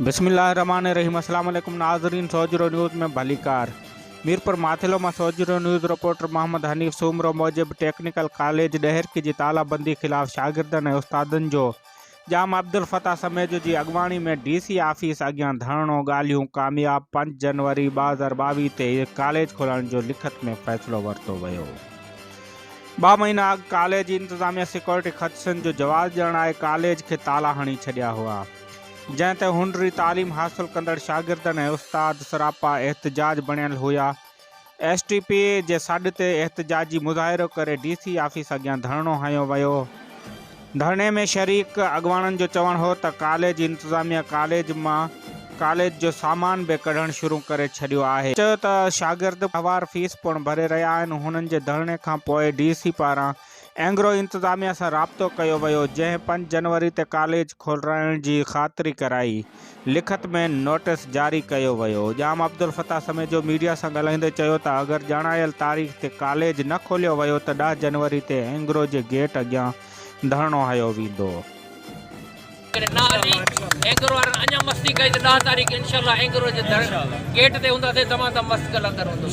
بسم الله الرحمٰن الرحيم اسلام عليڪم ناظرين سوجهرو نيوز ۾ ڀليڪار ميرپور ماٿيلو مان سوجهرو نيوز رپورٽر محمد حنيف سومرو موجب ٽيڪنيڪل ڪاليج ڏهرڪي جي تالا بندي خلاف شاگردن ۽ استادن جو ڄام عبدالفتاح سميجو جي اڳواڻي ۾ ڊي سي آفيس اڳيان ڌرڻو ڳالهيون ڪامياب پنج جنوري 2022 تي ڪاليج کولڻ جو لکت ۾ فيصلو ورتو ويو. ٻه مهينا اڳ ڪاليج جي انتظاميا سيڪيورٽي خدشن جو جواز ڄاڻائي ڪاليج کي تالا هڻي ڇڏيا هئا، جنهن تي هنري تعليم حاصل ڪندڙ شاگردن ۽ استاد سراپا احتجاج بڻيل هيا. ايس ٽي پي جي سڏ تي احتجاجي مظاهرو ڪري ڊي سي آفيس اڳيان ڌرڻو هنيو ويو. ڌرڻي ۾ شريڪ اڳواڻن جو چوڻ هو ته ڪاليج انتظاميا ڪاليج مان ڪاليج جو سامان به ڪڍڻ شروع ڪري ڇڏيو آهي. چيو ته شاگرد ماهوار فيس پڻ ڀري رهيا آهن، هنن جي ڌرڻي کان پوء ڊي سي پاران اينگرو انتظاميا سان رابطو ڪيو ويو، جنهن پنج جنوري تي ڪاليج کولرائڻ جي خاطري ڪرائي. لکت ۾ نوٽيس جاري ڪيو ويو. ڄام عبدالفتاح سميجو ميڊيا سان ڳالهائيندي چيو ته اگر ڄاڻايل تاريخ تي ڪاليج نه کوليو ويو ته ڏهه جنوري تي اينگرو جي گيٽ اڳيان ڌرڻو هنيو ويندو. ڪڏهن نه هلي اينگرو وارن اڃا مستي ڪئي ته ڏهه تاريخ انشاء الله اينگرو جي گيٽ تي هونداسين دمادم مست قلندر هوندو.